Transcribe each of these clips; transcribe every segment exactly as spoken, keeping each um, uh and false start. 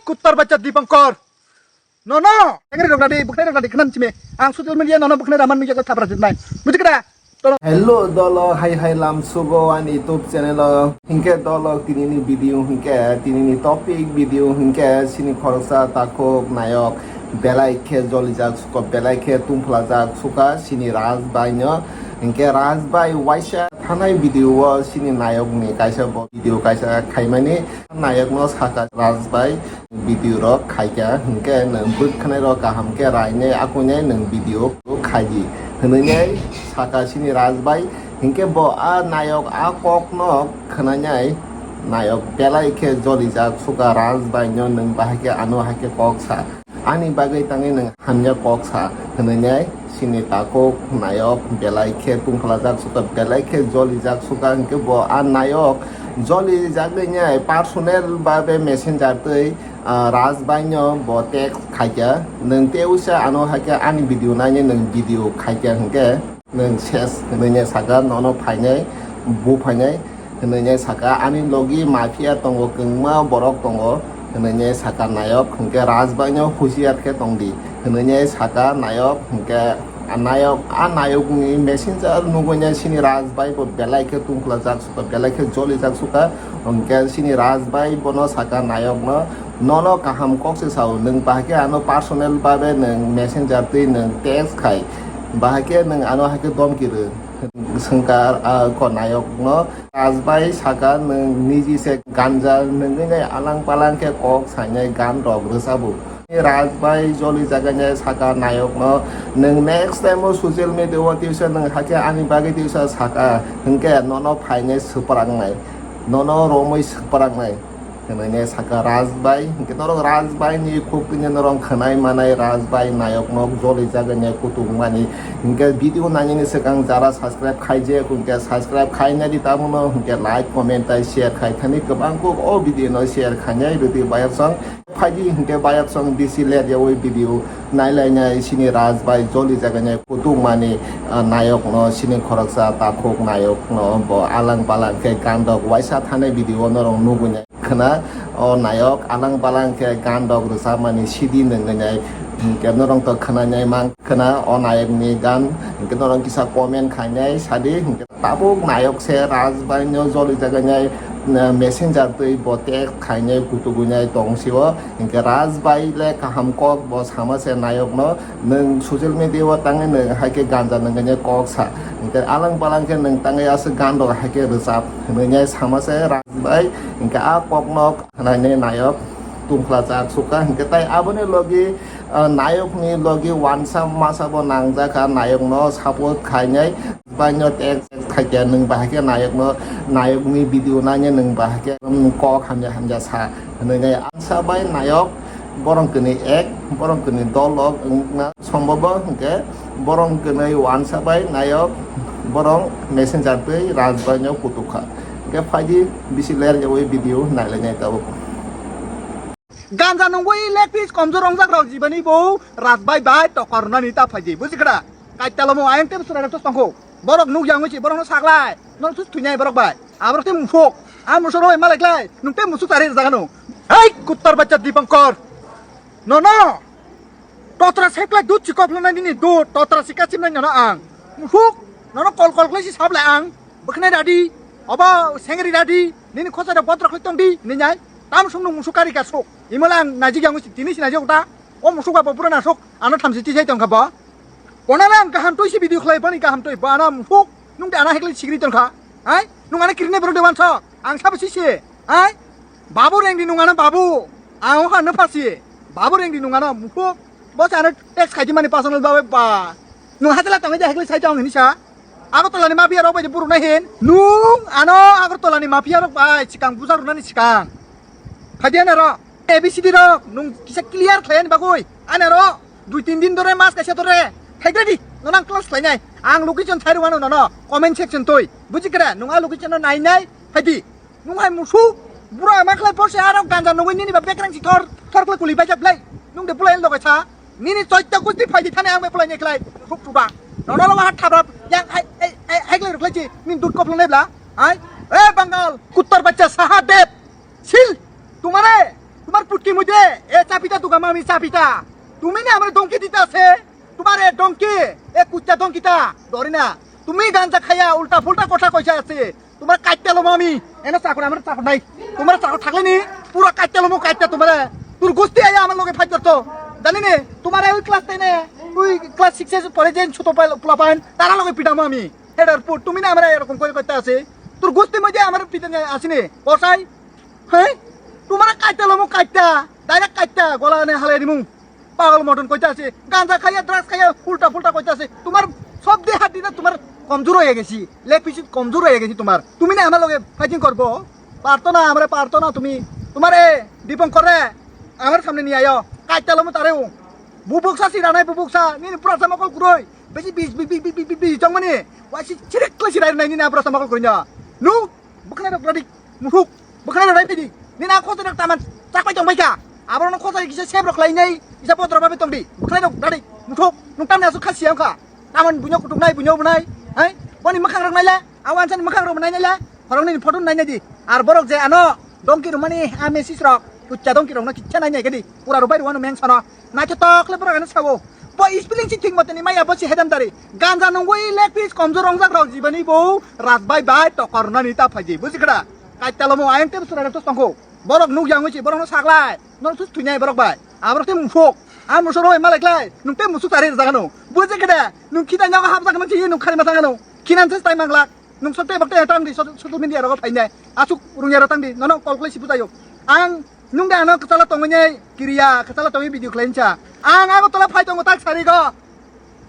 Kuttar bachcha Dipankar. No, no. Engri rok dadi, bukhnai rok dadi, khnam chime. Ang social media nono bukhnai raman nujak thapra jitnai. Buji kra? Hello, dolo, hai, hai, lam sugo ani YouTube channel o. Hinke dolo, tinini video hinke, tinini topic video hinke, sini khoroksa takhuk nayok, belai khe jolijak suka, belai khe tungphlajak suka, sini Raj Bhai no. Hinke Raj Bhai waisa thanai video o sini nayok ni kaisa bo video kaisa khaimani. Nayok no saka Raj Bhai, video rok khaikha, hinkhe nwng bwkhanai rok kaham khe rainai, akoinai nwng video khaidi, hwnwi saka sini Raj Bhai. Hinkhe bo a nayok a kok no khwnanai, nayok belai khe jolijak suka Raj Bhai no, nwng bahai khe ano hai khe kok sa, ani bagwi tangwi nwng hamya kok sa, hwnwi sini takhuk nayok belai khe tungphlajak suka, belai khe jolijak suka, hinkhe bo a nayok jolijak nai personal babe messenger twi, ah, Raj Bhai no bo text khaikha, nwng tei usa ano haikhe ani video nainai nwng video khaikha hinkhe nwng ses hwnwi saka, nono phainai, bu phainai hwnwi saka, ani logi mafia tongo, kwbangma borok tongo hwnwi saka nayok, hinkhe Raj Bhai no husiar khe tongdi hwnwi saka nayok, hinkhe a nayok, a nayok ni messenger nugwi sini Raj Bhai bo belai khe tungphlajak suka, belai khe jolijak suka. Hwnkhe sini Raj Bhai bono saka nayok no, nono kaham kok se sao, nwng bahai khe ano personal babe nwng messenger twi nwng text khai, bahai khe nwng ano hai khe domki rw. Swngkar a ko nayok no, Raj Bhai saka nwng niji se ganja nungwi nai alang palang khe kok sainai gan rok rwchabo. Raj Bhai joli jaga nai saka nayok no, nwng next time o social media o tisa nwng hakhe ani bagwi tisa saka, hwnkhe nono phainai swprangnai, nono romwi swprangnai. Hwnwi saka Raj Bhai, hwnkhe norok Raj Bhai ni khuk tini norok khwnai manai, Raj Bhai nayok nok joli jaga nai kutung mani. Hwnkhe video nainani swkang jara subscribe khaijak, hwnkhe subscribe khainai di tamono, hwnkhe like, comment tai share khai thani kwbang kuk o video no share khainai rwdi bayar song. Phaidi hwnkhe bayar song bisi ler yawi video nailainai sini Raj Bhai joli jaga nai kutung mani, ah, nayok no sini khoroksa takhuk nayok no bo alang balang khe gandok waisa thanai video norok nugwi nai. Khna o nayok alang balang khe gan rok rwchapmani C D nwngnai, hinkhe norok to khna nai mang khna o nayok ni gan, hinkhe norok kisa comment khainai sadi, hinkhe tabuk nayok se Raj Bhai no joli jaga nai, messenger twi bo text khainai kutugunai tong sio, hinkhe Raj Bhai le kaham kok bo sama se nayok no. Nwng social media o tangwi nwng hai khe ganja nungwi kok sa. Hinkhe alang balang khe nwng tangwi aswk gan rok hai khe rwchap hwnwi sama se Raj Bhai. Hinkhe a kok no khwnai nai nayok tungphla chak sukha. Hinkhe tai aboni logi, ah, nayok ni logi wansa masa bo nangjak kha, nayok no support khainai. Bhai no text khaikhe nwng bahai khe nayok no, nayok ni video nainai nwng bahai khe, um, kok hamya hamya sa hwnwi nai ansa bai nayok. Borong kwnwi ek, borong kwnwi dol rok wngna sombhobo, hwnkhe borong kwnwi wansa bai nayok, borong messenger twi Raj Bhai no kutuk kha. Hwnkhe phaidi bisi ler yawi video nailainai tabuk. Ganja nungwi leg piece komjor wngjak rok jibani bo Raj Bhai bai tokor nani ta phaidi, buji khada? Kaitalomo ayang tebo sura rok tongkho. Borok nuk yang si borok no saklai. Norok sus thuinai borok bai. Aborok tei musuk. A musuk rok bai malai klai. Nwng tei musuk tari rwjak ano. Hei, kuttar bachcha Dipankar. No, no. Totra seklai dud si koplonai nini dud. Totra si kachimnai nono ang. Musuk. Nono kol kol klai si sablai ang. Bwkhnai radi. Obo sengri radi. Nini khosai rok bodrok khlai tongdi. Ninai. Tam sung nwng musuk kari ka suk. Imala ang najik yang si tini si najik ta. O musuk ba bo pura nasuk. Ano thamsi tisai tongkha bo. Bonano ang kaham twi se video khlai bani kaham twi. Bo ano musuk. Nwng de ano heklai sigri tongkha. Hai? Nwng ano kirinai borok de wansok. Ang sabo sisi. Hai? Babu rengdi nwng ano babu. Ang ha no phasi. Babu rengdi nwng ano musuk. Bo sa ano text khaidi mani personal babe ba. Nwng hatela tongwi de heklai sai tong hinisa. Agartala ni mafia rok bai de buru na hin. Nwng ano Agartala ni mafia rok bai sikang buja rwnani sikang. Phadi ano ro. A B C D rok nwng kisa clear khlai ani bagwi. Ani aro dui tin din dore mas kaisa dore. Thaigradi nono ang class khlainai. Ang location thairu ano nono comment section twi. Buji kra nwng a location no nainai phaidi. Nwng hai musu bura ma khlai porse aro ganja nugwi nini ba bekrang si thor thor khlai kuli baijak blai. Nwng de bulai logai sa. Nini choita kusti phaidi thani ang be bulai ni khlai. Thuk thuda. Nono lo ha thabrap yang hai hai hai khlai rukhlai chi. Nin dut kop lo nebla. Hai. Eh Bangal kuttar bachcha Sahadev. Sil, tumare, tumar putki mujhe এ, এ চাপিটা দুগা মামি চাপিটা। তুমি না আমার ডঙ্কি দিতে আছে। তোমার এ ডঙ্কি, এ কুত্তা ডঙ্কিটা, ধরি না। তুমি গাঞ্জা খাইয়া উল্টা ফুল্টা কথা কইছে আছে। তোমার কাটতে লমো আমি। এনে চাকর, আমার চাকর নাই। তোমার চাকর থাকলে নি, পুরো কাটতে লমো কাটতে তোমার। তোর গোষ্ঠী আইয়া আমার লগে ফাইট করতো। জানি নি, তোমার ওই ক্লাস টেনে, ওই ক্লাস সিক্সে পড়ে যে ছোট পাইল-, পোলা পাইন, তারা লগে পিটামো আমি। হেডার পুত, তুমি না আমরা এরকম করে করতে আছে। তোর গোষ্ঠীর মধ্যে আমার পিটানে আসেনি। কসাই, হ্যাঁ? তোমার কাটতে লমো কাটতা, ডাইরেক্ট কাটতা, গলা এনে হালাই দিমু। পাগল মতন কইতে আছে, গাঞ্জা খাইয়া, ড্রাগস খাইয়া, উল্টা ফুল্টা কইতে আছে। তোমার সব দিয়ে হাত দিতে তোমার কমজোর হয়ে গেছি, লেগ পিস কমজোর হয়ে গেছি তোমার। তুমি না আমার লগে ফাইটিং করবো, পারতো না, আমরা পারতো না তুমি। তোমার এ দীপঙ্কর রে আমার সামনে নিয়ে আয়ো, কাটতে লমো তারেও। বুবুকসা সিরানাই বুবুকসা, নিনি পুরা সামকল কুরই, বেশি বিশ, বিশ, বিশ, বিশ, বিশ, বিশ, বিশ, চংমানি, ওয়াসি চিরিক ক্লাসি রায় নাই নিনি পুরা সামকল কুরই না। নু, Bwkhanai rok radik, muthuk, bwkhanai rok raipidi. Nini a khosai rok taman chakpai tong baikha. Aborok no khosai kisa sep rok khlainai, kisa bodro babe tongdi. Bwkhanai rok radik, muthuk, nung tamni aswk kha siyang kha. Taman buino kutuk nai, buino bunai, hai? Boni mwkhang rok naila, a wansani mwkhang rok nainai la, khoroknwi ni photo nainai di. Ar borok je ano dongki rwmani a mesis rok, kucha dongki rok no kicha nainai khe di. Pura rwbai rwano meng sono. Naithotok le borok ano sao. Bo spelling si thik motoni maya bo si hedam dari. Ganja nungwi leg piece komjor rongjak rok jibani bo Rajbai bai tokornani ta phaidi. Buji khada? Kaitalomo ayang te sura rok to tongkho. Borok nuk yang si borok no saklai. Nong sus thuinai borok bai. Aborok te mufok. A musoro bai malai klai. Nung te musu tari jagano. Buji khada? Nung khita nyago hap jagano si nung khari ma jagano. Khinan se tai manglak. Nung sote bakte tang di so-, social media rogo phainai. Asuk rungya rotang di. Nono call khlai sipu tayo. Ang nung da ano kachala tongwi nai kiriya, kachala tongwi video khlaincha. Ang ago tola phai tongo tak sari go.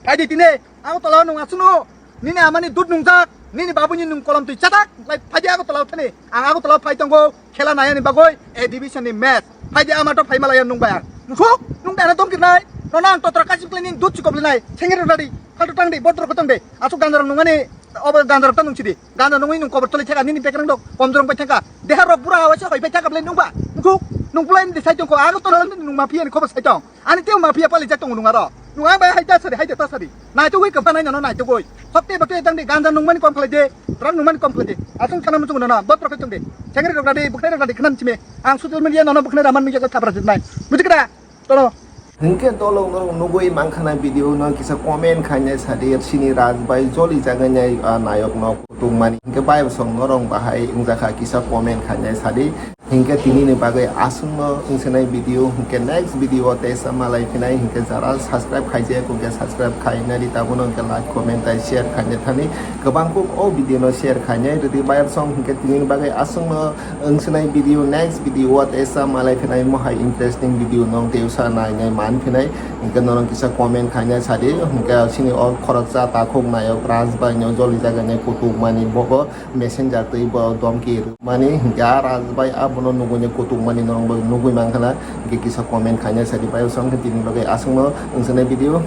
Phai di tine. Ago tola nung asunu. Nini amani dud nungjak. Nini babuni nung kolom twi chatak. Lai phai di ago tola thani. Ang ago tola phai tongo. Khela nayani bagwi A division ni match. Phai di ama to phai malaya nung baya. Mukhuk nung da ano dongkir nai. Nono ang totra kasip khlai ning dud chikop linai. Sengir radi. Halto tang di, bodro kotong di. Asuk gandarong nungani. Obo gandarok ta nung sidi. Ganda nungwi nung kobor tolwi thangkha, nini bekrang rok komjorong bai thangkha. Deha rok bura hawaisa hoi bai thangkha bwlai nungba. Nungkuk, nung bwlai ni sai tongkho, ago tola ni nung mafia ni khobor sai tong. Ani teo mafia pali jak tongo nung aro. Nung ang bai hai ta sari, hai ta ta sari. Naitugwi kwpha nai nono naitugwi. Hokte bakte tang di ganda nungmani kom khlai de, drug nungmani kom khlai de. Asung thana muchung nono, bot rok tong de. Sengri rok radi, bwkhnai rok radi khwnam chime. Ang social media nono bwkhnai raman mijak thapra jitnai. Bujikra? Toro. Hinkhe dolok norok nugwi mankha na video no kisa comment khainai sadi sini Raj bai joli jaganai a nayok no kutung mani hinkhe bai bosong norok bahai wngjakha kisa comment khainai sadi hinkhe tini ni bagwi aswk no wngsinai video hinkhe next video o tesa malai phinai hinkhe jara subscribe khaijak hinkhe subscribe khainai di tabuk no hinkhe like comment tai share khainai thani kwbang kuk o video no share khainai rwdi bai bosong hinkhe tini ni bagwi aswk no Wngsinai video, next video o tesa malai phinai mohai interesting video nong teusa nainai man phinai. Hinkhe norok kisa comment khainai sadi. Hinkhe sini o khoroksa takhuk nayok Raj bai no joli jaganai kutuk mani bobo messenger twi bo domki rwmani. Hinkhe a Raj bai abono nugui kutuk mani norok bo nugui mankha na. Hinkhe kisa comment khainai sadi bai osong tini bagwi aswkno wngsinai video.